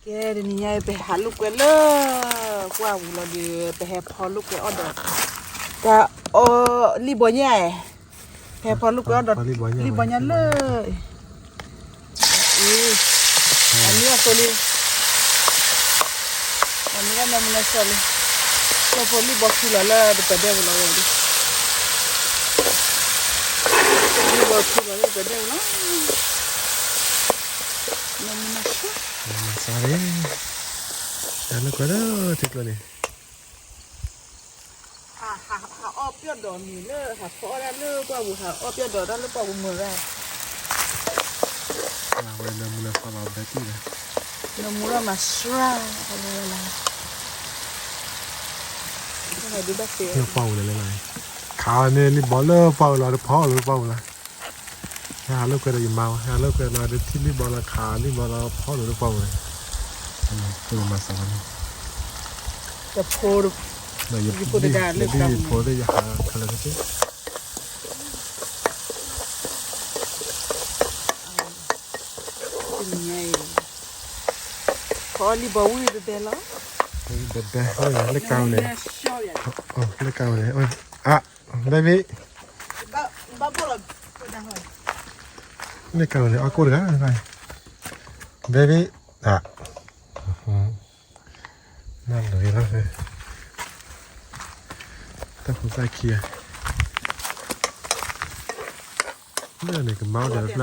ကဲ တနံၤညါအံၤ ပဟးလိာ်ကွဲလၢ ပှၢ်ပူၤလီၤဒီး ပဟဲဖီလိာ်ကွဲအီၣ်ဒီး တၢ်အီၣ်လံၣ်ဘီညၣ်, ဟဲဖီလိာ်ကွဲအီၣ်ဒီး လံၣ်ဘီညၣ်လၢ အမ့ၢ်အသိလံ, အမ့ၢ်ဒၣ်နီၢ်မူနီၢ်စီၤလံ, လၢဖိလံၣ်ဘီဖုလီၤလၢတပဒဲပူၤလီၤဝဲ, လံၣ်ဘီဖုလီၤလၢတပဒဲပူၤလီၤ, နီၢ်မူနီၢ်စီၤ, နီၢ်မူနီၢ်စီၤန့ၣ် တၢ်လိာ်ကွဲလၢထံကျိန့ၣ် ဟးအီၣ်ပျီၢ်ဒီးမ့ၤလၢ ဟးဖီအီၣ်တၢ်လၢပှၢ်ပူၤ ဟးအီၣ်ပျီၢ်ဒီးတၢ်လၢပှၢ်ပူၤမုာ်ဝဲ, အဝဲနီၢ်မူနီၢ်စီၤလီၤဘဲတံၢ်ဒီး နီၢ်မူနီၢ်မၤစှၤ, ပှၢ်ပူၤလဲၣ်လဲၣ်, ခးန့ၢ်လံၣ်ဘီလၢပှၢ်ပူၤလီၤ တဖီအီၣ်လၢပှၢ်ပူၤလီၤ, ဟဲဟးလိာ်ကွဲဒီးယမါဝဲ ဟဲဟးလိာ်ကွဲလီၤဒီးထံၣ်လံၣ်ဘီလီၤ ခးလံၣ်ဘီလီၤဖီအီၣ်လၢပှၢ်ပူၤန့ၣ်, ဖိမၤစှၤန့ၣ် ယဖိတဂၤလၢယဖိသ့ၣ်ယဟးခဲလၢာ်ခဲဆ့ ဖီလံၣ်ဘီဝံၣ်ဘဲဘဲလီၤ, ဘဲဘဲ လၢကါဝဲန့ၣ်, လၢကါဝဲန့ၣ်, အ baby, လၢကါဝဲန့ၣ် အကိၣ်တဂၤ, baby, အ နၢ်လီၤလီၤ, တၢ်ဖိသၣ်ခံဂၤ, လၢန့ၣ်ကမါဒီးဖျၢၣ်, က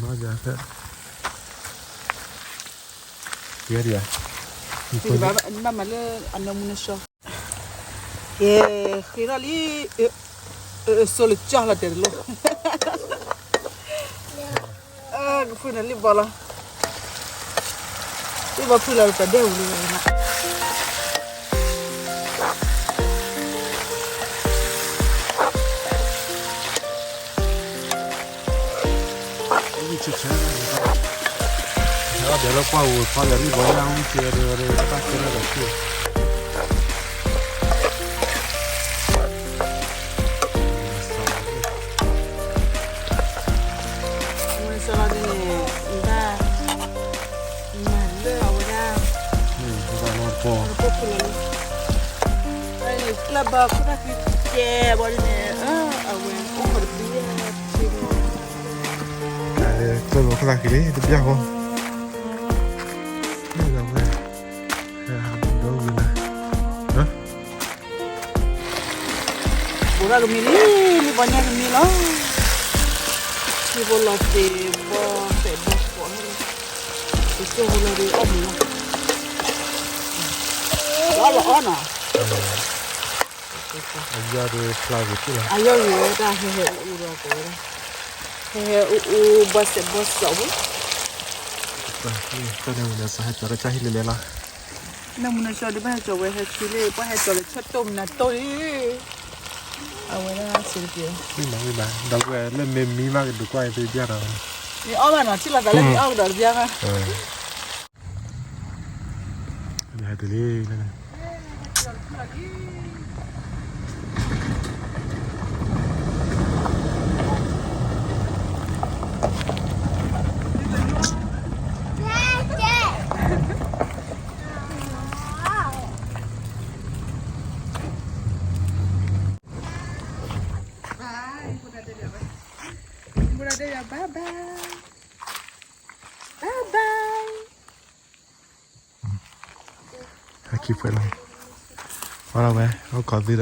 မါဒီးဖျၢၣ်, ယဲဒၣ်, ဘၣ်မၤလၢအနီၢ်မူနီၢ်စီၤ, ကဲ, ဃ့ထီၣ်လံ, စိလကၠီလီၤတဲာ်တလိၣ် ကဖုနလံၣ်ဘီလီၤ, လံၣ်ဘီဖုလီၤပဒဲဝူၤလံ, ဝံၣ်ဆဲးဆဲး, ဟဲအီၣ်ဒီးလၢပှၢ်ပူၤ ဖီဒီးလံၣ်ဘီညၣ် ဝံၣ်ဆဲးဒီးတၢ်ကဲထီၣ်ဒီးဆူ မုၢ်နၤစီၤလီၤဒ်န့ၣ် ဘၣ်မၤလၢအဝဲဒၣ် ပီၢ်, ကျၢၢ်ဘၣ်ခိၣ်သၣ်ဃံကဲဘီဒ်န့ၣ် အဝဲအိၣ်ခိးတဘျီ, ကျၢၢ်ဘၣ်ခိၣ်သၣ်ဃံလံ တဘျီဃီ, မ့ၢ်လီၤဝဲ ဒိဂ့ၤနၤ, ဘိးဘၣ်ကမံလံ, လံၣ်ဘီညၣ်ကမံလီၤ, ထံဘိလီၤသ့ၣ်ဘီသဲးဘီဃီ, ကကဲဘိလီၤဒ်အီၣ်မူလီၤ, လီၤလီၤအီၣ်နီၤ, အယီၢ်ဒ်ဖျါဂ့ၤလီၤ, အယီၢ်ဂ့ၤဝဲဒၣ်ဟဲဟဲအူအူဒီးကိးဝဲဒၣ်, ဟဲဟဲအူအူဘီစဲးဘီစီးဝဲ တၢ်န့ၣ်ဝံၤဒီး စးဟဲကၠီၤကစၢ်ဟံၣ်လဲၤလဲၤလီၤ, နီၢ်မူနီၢ်စီၤဒုးဘၣ်ဟဲကၠီၤဝဲဟဲခံလံ, ပှၢ်ဟဲကၠီၤလၢဆၢတိၢ်မနၤတိၢ်လံ, အဝဲဒၣ်စံးတက့ၢ်, ဝံၣ်မးဝံၣ်မး, ဒီပုၢ်ဝဲၢ်လၢမ့ၢ်မံဘၣ်ကဒုးကွၢ်အံၤသုဒ်နီၤ, မ့ၢ်အီၣ်ဘၣ်နီၤ ထံၣ်လိာ်သးလၢမ့ၢ်အီၣ်ကဒီးတဘျီဘၣ် ဟဲတုၤလံ, bye bye, bye bye, bye bye, ဟဲခံဖှဲလီၤ, အီၣ်လီၤဝဲ အိၣ်ခိးသုဒီး,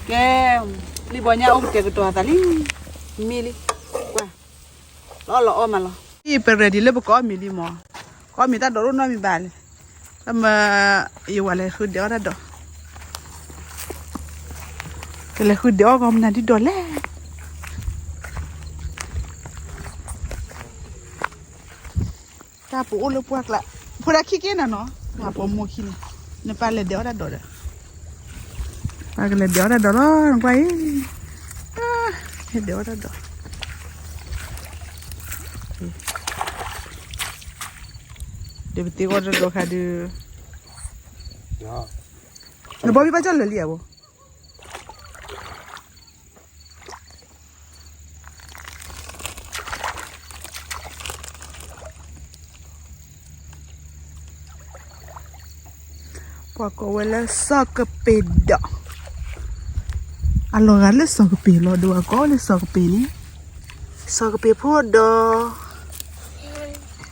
ကဲ, လံၣ်ဘီညၣ်အိၣ်ကတဲာ်ကတီၤအသးလံ, မံလံ, ကွၢ်, လီၤလီၤအီၣ်မးလီၤ, အံၤ ပ ready လၢပကအီၣ်မ့ၤလံမး, ကအီၣ်မ့ၤတၢ်ဒိးဒိၣ်နီတမံၤဘၣ်လံ, တၢ်မၤ, ယဝၤလဲၤဃုဒဲးအီၣ်တၢ်ဒိး, ကလဲၤဃုဒဲးအီၣ်ကီးမနုၤဒ်ဒိးလဲၣ် တၢ်ပအိၣ်လၢပှၢ်ကျါ, ဖိဒၣ်ခံက့ၤနၤနီၤ, ပှၤပိာ်မိၢ်ခံန့ၣ်, နပၢ်လဲၤဒဲးအီၣ်တၢ်ဒိးဒီး, ပၢ်ကလဲၤဒဲးအီၣ်တၢ်ဒိးလီၤ နကွၢ်အံၤ, ဟဲဒဲးအီၣ်တၢ်ဒိး, ဒီးပသ့အီၣ်တၢ်ဒိးခါဒုး, နဘီဘံၣ်ဘၣ်ကၠီၣ်လၢာ်လံဧါဘိ န ပှၤကိးဝဲလၢစီၤကပ့ၤဒီး, အလီၤဂာ်လၢစီၤကပ့ၤလီၤဒိၣ်, အကိးဝဲလၢစီၤကပ့ၤန့ၣ်, စီၤကပ့ၤဖိဒီး,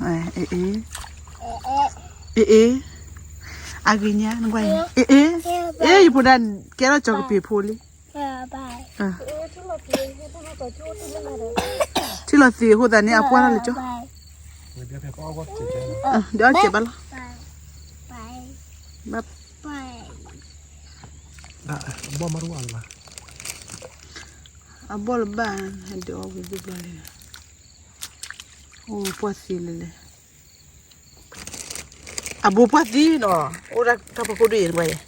အ့ၣ်, အ့ၣ်, အဂ့ၤညါ, အ့ၣ်, အ့ၣ်, ယဖိဒါကဲထီၣ်စီၤကပ့ၤဖိလံ. ထံၣ်လီၤသံးအဃိသတးန့ၣ် အပှၢ်ထီၣ်လၢကၠီ, ဒီးစဲးဘၣ်လီၤ, ဘၣ်, အဘီၣ်လၢၤဘၣ်, ဒုးအီၣ်ဝံၤဘျီလံ, အိၣ်ပှၢ်သံလၢလဲၣ်. အဘိပှၢ်သံနီၤ, အိၣ်ဒၣ်တၢ်ဖီခိၣ်ဒ်အံ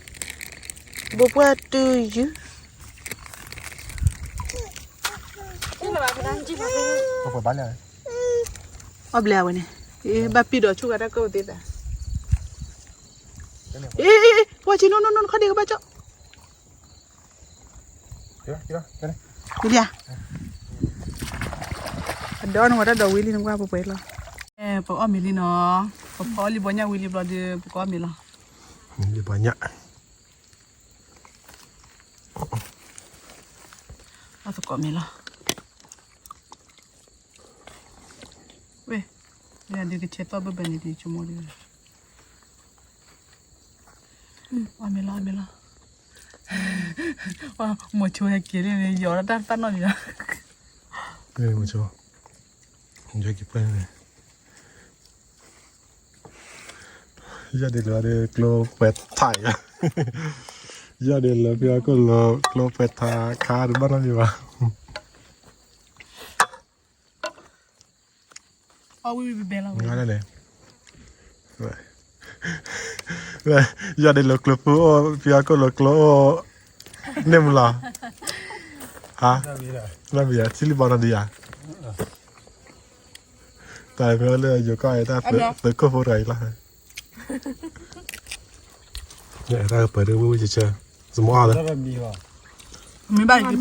ၤ, ဘိပှၢ်တုၤယုၢ်, အီၣ်ဘျဲဝဲန့ၣ်, ဘၣ်ပံၢ်ဒီးဆူၣ်ဂၤတၢ်ကၢၢ်သ့သး, အ့ၣ်, ပှၤဆံးနီၢ်နီၢ်နီၢ်ခီဒံးကဘၣ်ကၠီ ဝံၤလံဧါ, အဒီနဝဲတၢ်ဒီးဝံၤလံ နကွၢ်ပှဲၤပှဲၤလီၤ, ပအီၣ်မ့ၤလံနီၤ, ပဖီအီၣ်လံဘီညၣ်ဝံၤလံဘျီဒီး ပကအီၣ်မ့ၤလီၤ, လံဘီညၣ်, အီၣ်သကိးမ့ၤလီၤ, ဝဲ, ဒ်ကဆဲးသီၣ်ဘၣ်ဘၣ်န့ၣ် ဒ်ဆိကမိၣ်ဒ် အီၣ်မ့ၤလီၤ, အီၣ်မ့ၤလီၤ, မိၤဆိဟဲက့ၤလံန့ၣ် ယီၤလၢတၢ်သၣ်နီၣ်လံလီၤ, မိၤဆိ, ယီၤဒ်လၢကျိပှဲၤထးယၤ, ယီၤဒ်လၢဖဲအခိၣ်လၢကျိပှဲၤထးခါ တဘၣ်နီတမံၤဘၣ် အီၣ်ဝံၤဝံၤဘဲဘဲလီၤဝဲ, ယီၤဒ်လၢကျိဖိအိၣ် ဖဲအခိၣ်လၢကျိအိၣ်, န့ၣ်မုၢ်လီၤ, ဟါ, လၢမ့ၢ်ယၤ ထံလံဘီနီၤဒံးယၤ, တၢ်မ့ၢ်အိၣ်လၢယိၤကီၢ်အံၤ တၢ်သုးခိၣ်ဖိတဂၤအံၤလီၤ, တၢ်ကပၢၤဒ်ဝံၤဝံၤဆဲးဆဲး, သမူအီၣ်လၢ, မ့ၢ်ဘၣ်, ယ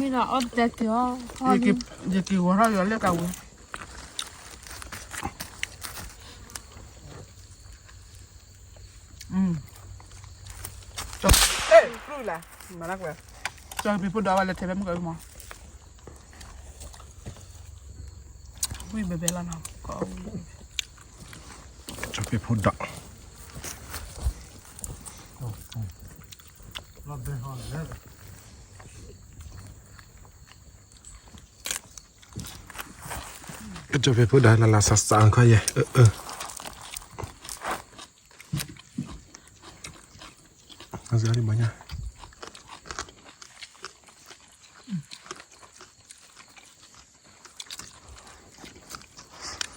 က့ၤဂီၤထီၣ်ယွၤလၢကဝံၤ, ကၠီၤပ့ၤဖိဒီးဝဲလၢထဲဖဲမုၢ်ကမီၤ, ဝံၤဘဲဘဲလီၤနီၤ, ကၠီၤပ့ၤဖိဒီး ကၠီၤပ့ၤဖိဒီးလၢ်လၢ်စးစးခီယဲၢ်, အစးလံဘီညါ,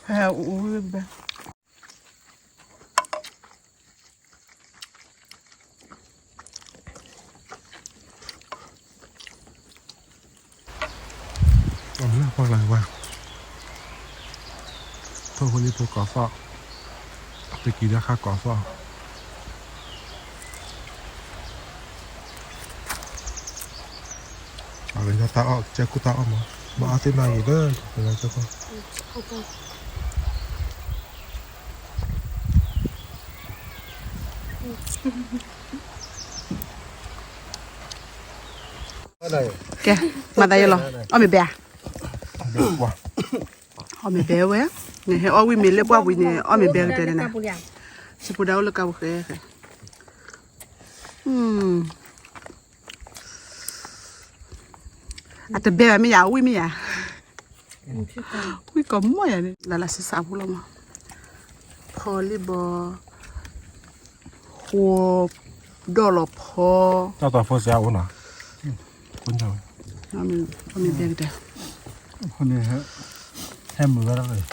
ဟဲအူဝဲဘဲ အမ့ၢ်ပှၤလၢဝဲ, ထိၣ်ဖိလံၤဖိကိးသီၣ်, ပကံၤဒၣ်ခါကိးသီၣ်, အဝဲဒၣ်တၢ်အီၣ်ကစၢၢ်ခိၣ်တၢ်အီၣ်မး, ဘၣ်အီၣ်သ့ၣ်နီၣ်ဂ့ၤလၢ ကစၢၢ်ခိၣ် ကဲ, မၤသးယဲလီၤ, အီၣ်မ့ၤဘဲဧါ, အီၣ်မ့ၤဘဲဝဲ, နဟဲအီၣ်ဝံၤမ့ၤလၢပှၢ်ပူၤန့ၣ် အီၣ်မ့ၤဘဲကတၢၢ်န့ၣ်, စံးပူၤဒၣ်အိၣ်လၢကါပူၤဃဲဃဲ, အတဘဲဘၣ်မ့ၢ်ယၤ အဝံၣ်မ့ၢ်ယၤ, ဝံၣ်ကီးမီၢ်ယၤန့ၣ် လၢ်လၢ်ဆးဆးဖိလီၤမး, ဖီလံဘီ, ဃိ, ဒီၣ်လီၤဖီ, တၢ်တီၤဖိစ့အအိၣ်နီၤ, အမ့ၢ်ဘဲကတၢၢ်, ဟဲမုာ်ဝဲဒၣ်,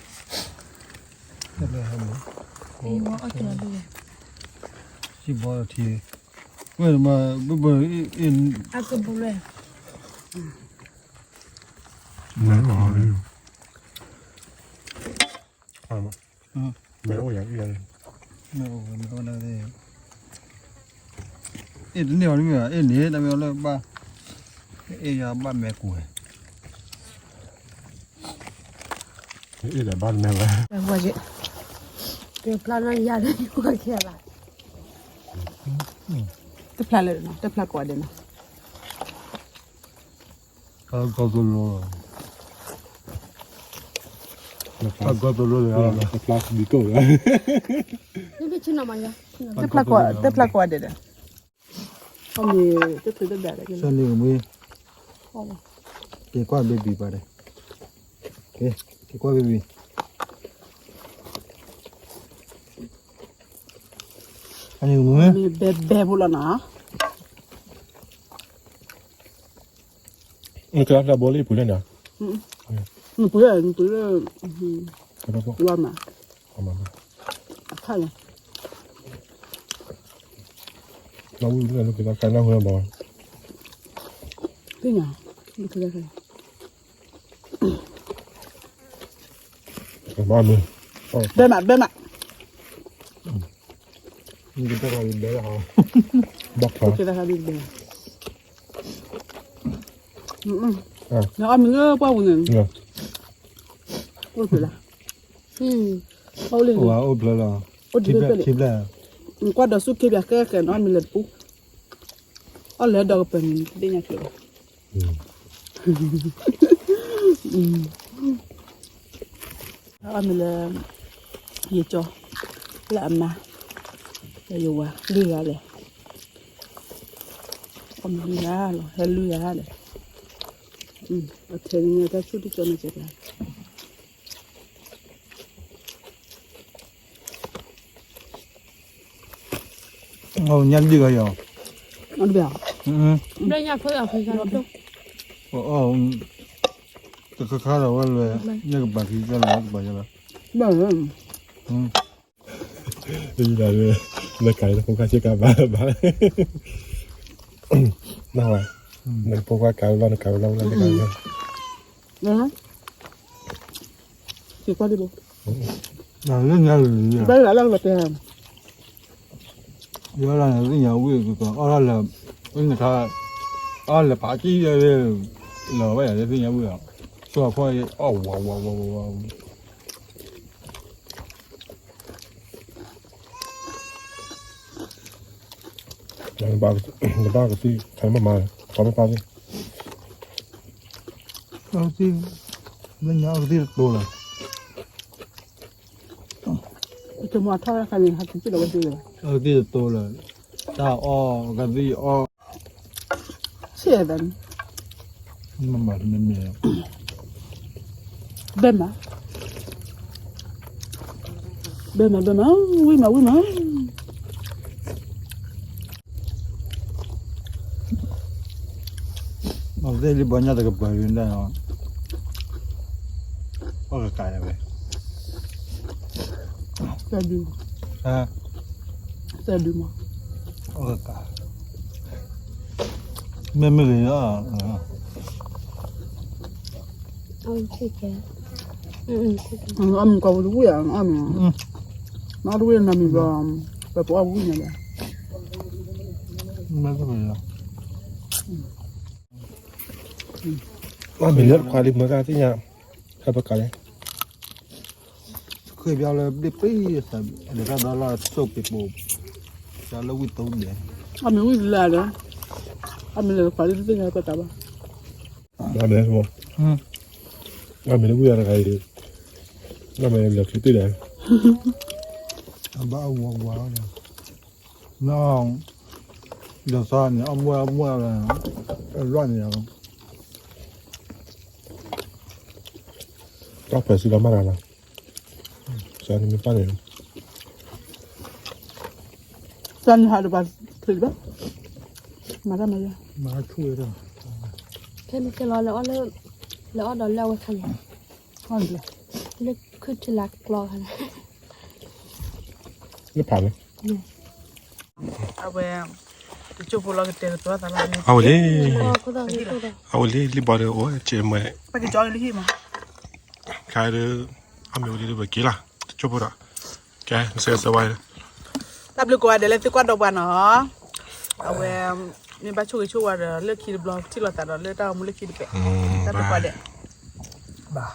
ဟဲမုာ်, စံးဘီထံ, ဝဲမၤ, ဘၣ်ဘၣ်, အကဘူးလဲၣ် မ့ၢ်အိၣ်ယၤ, မ့ၢ်အိၣ်, မ့ၢ်အိၣ်, အ့ၣ်တန့ၢ်အီၤတမ့ၢ်ဘၣ်, အ့ၣ်န့ၣ် တမ့ၢ်အီၤလၢဘၣ်, အ့ၣ်ယၤဘၣ်မဲာ်ကွၢ်ဝဲ, အ့ၣ်ဒီးဘၣ်မဲာ်ဝဲ, ကဖျါနီၢ်ယၤလၢယွၤခဲလၢာ်, တဖျါလၢနီၤ တဖျါကိးဂၤဒဲးနီၤ, အဂီၢ်တလိၣ်, အဂီၢ်တလိၣ်လၢ, တဖျါကိးဂၤဒဲး, တဖျါကိးဂၤဒဲးဒီး, ဆၢန့ၣ်ကမှံ, က့ၤကွၢ်ဘ့ဘံၤပှၤဒီး, က့ၤကွၢ်ဘ့ဘံၤ, ဆၢန့ၣ်ကမှံ, ဘဲဘဲဖိလီၤနီၤ. နကလၢ်ဖျၢၣ်ဘိလၢယပူၤလၢနီၤ, နပူၤလၢ, နပူၤလၢ, ဝါမး, အခါလီၤ, နဝံၤလၢနကလၢ်ခါနၢ်ဟူဘၣ်, သ့ၣ်ညါ, နကလၢ်ခါ, ဘဲမး ဘဲမး, နကတၢ်ခါဘဲလၢဟီ, နကတၢ်ခါဘဲ, နအီၣ်မ့ၤလၢပှၢ်ပူၤန့ၣ်, အိၣ်ဖျဲၣ်လၢ, အိၣ်လံ, အိၣ်ဖျဲၣ်လီၤ, အိၣ်ဖျဲၣ်, နကွၢ်ဒီးဆူၣ်က့ပၠးကဲကဲနအီၣ်မ့ၤလၢတပူၤ, အီၣ်လၢဒီးကပၢၤန့ၣ် နတသ့ၣ်ညါကျၢၤဘၣ်. အီၣ်မ့ၤလၢ ယကၠီ, လၢအမါ, လၢယဝၤ လုၢ်ဂၤလဲၣ်, အီၣ်မ့ၤလုၢ်ဂၤလီၤ ဟဲလုၢ်ဂၤလဲၣ်, အထဲန့ၣ်တၢ်ဆူၣ်တကၠီန့ၣ်ကဲကျါ အညၣ်ဒံၣ်ဂၤယီၤ, ဘျဲညၣ်ဖိအီၤဖဲကါ, တခါခါဒီးဝဲလွဲ, ညၣ်ကပၤခံကလီၤကပၤယလီၤ, ဘၣ်, လၢကၤလၢဖိခါဆ့ကၤဘၣ်ဘၣ်, နဝဲ, နဖိခွါကၤလီၤနကၤလီၤလၢကၤလီၤ, က့ၤကွၢ်ဒံးဘိ, လၢညါလၢ, ဘဲလၢလၢကတဲ, ယလၢနသ့ၣ်ညါဝံၣ်ကီး အီၣ်လၢ, ဝံၣ်နခါ, အီၣ်လၢဖးကံၢ်လၢ, လၢဝဲယၤလၢသ့ၣ်ညါဝံၣ်အီၤ, ဆိဖီအီၣ်ဝးဝးဝးဝးဝး နဘၣ်ကသံၣ် ခါမ့ၢ်မၤ ခါမ့ၢ်ပၢ်သ့ၣ်, အကသံၣ်, လၢညါအကသံၣ်တတိလၢ, ကမၤထီၣ်ခါန့ၣ် ဟးကသံၣ်လီၤဝဲသ့ၣ်လီၤ, အကသံၣ်တတိလၢ, တၢ်အီၣ် အကသံၣ်အီၣ်, ဆဲးသးန့ၣ်, မ့မ့ၢ် ဘဲမး, ဘဲမး ဘဲမး, ဝံၣ်မး ဝံၣ်မး, အဝဲသ့ၣ်လံဘီညါတကပၤဝံၤဒၣ်, အီၣ်ကကးယၤဝဲ, သၢဒု, သၢဒုမး, အီၣ်ကကး, မ့မ့ၢ်ဂ့ၤလီၤ, အီၣ်မ့ၤကွၢ်ဝဲတဝံၣ်ဧါ, အီၣ်မ့ၤ, မ့ၢ်အီၣ်တဝံၣ်နမံၤဘျီ, ပှၤပအီၣ်ဝံၣ်ညါဒီး, မ့ၢ်တဝံၣ်လီၤ, အီၣ်မ့ၤလၢတခွါလံ မ့ၢ်ကသ့ၣ်ညါ, ဟဲပကးလဲၣ်, ဃ့ဘျီလၢဘျ့ပ့ၤ, အလဲၤတၢ်ဒီးလီၤဆိၣ်ပ့ၤပိာ်, တၢ်လၢဝံၣ်တိဒဲး, အီၣ်မ့ၤဝံၣ်လၢဒီး, အီၣ်မ့ၤလၢတခွါလံ တသ့ၣ်ညါပတၢ်ဘၣ် အမ့ၢ်လၢဝံၣ်အတဂၤအံၤ, အမ့ၢ်လၢခံတ့ၢ်ဒီး, အဘၣ်အဝၤဝၤလီၤ, နီၢ်, ဒီးသီန့ၣ် အမွဲအမွဲလီၤ, အလွၢ်န့ၣ်လီၤ, တၢ်ဖဲးစံလီၤမးတဂၤလီၤ, စၢ်န့ၣ်မ့ၢ်ပၢ်န့ၣ်, စၢ်န့ၣ်ဟးဒီးပှၤထုးဘၣ်, မၤတၢ်မၤယါ, မၤထူဝဲဒၣ်, ခဲမ့ၢ်ကဲလီၤလၢအီၣ်လၢ, လၢအီၣ်ဒီးလၢအဝဲခါန့ၣ်, လၢခုၣ်ထံလၢကျီခါန့ၣ်, လၢဖးန့ၣ်, အဝဲ, တကၠိဖိလီၤကတဲာ်ကတီၤသးလီၤ, အဝဲလံ, အဝဲလံ လံဘီဒီးအိၣ်ကဲမွဲ, ပကကၠီလံဟံၣ်မး, ခါဒီး, အမ့ၢ်ဝဲလံဒီးပက့ၤလီၤ, တကၠိဖိဒီး, ကဲ နဆဲးဆဲးဝါ, တၢ်ဘျုးကိးဂၤဒဲးလၢသုကွၢ်ဒီးပှၤနီၤ, အဝဲ, မ့ၢ်ဘၣ်ဆိၣ်ဂ့ၤဆိၣ်ဝါဒီးလၢခံတဘျီ ထံၣ်လိာ်သးဒီးလၢတၢ်ဂီၤမူလၢခံတပဲာ်, တၢ်ဘျုးကိးဂၤဒဲး, ဘၣ်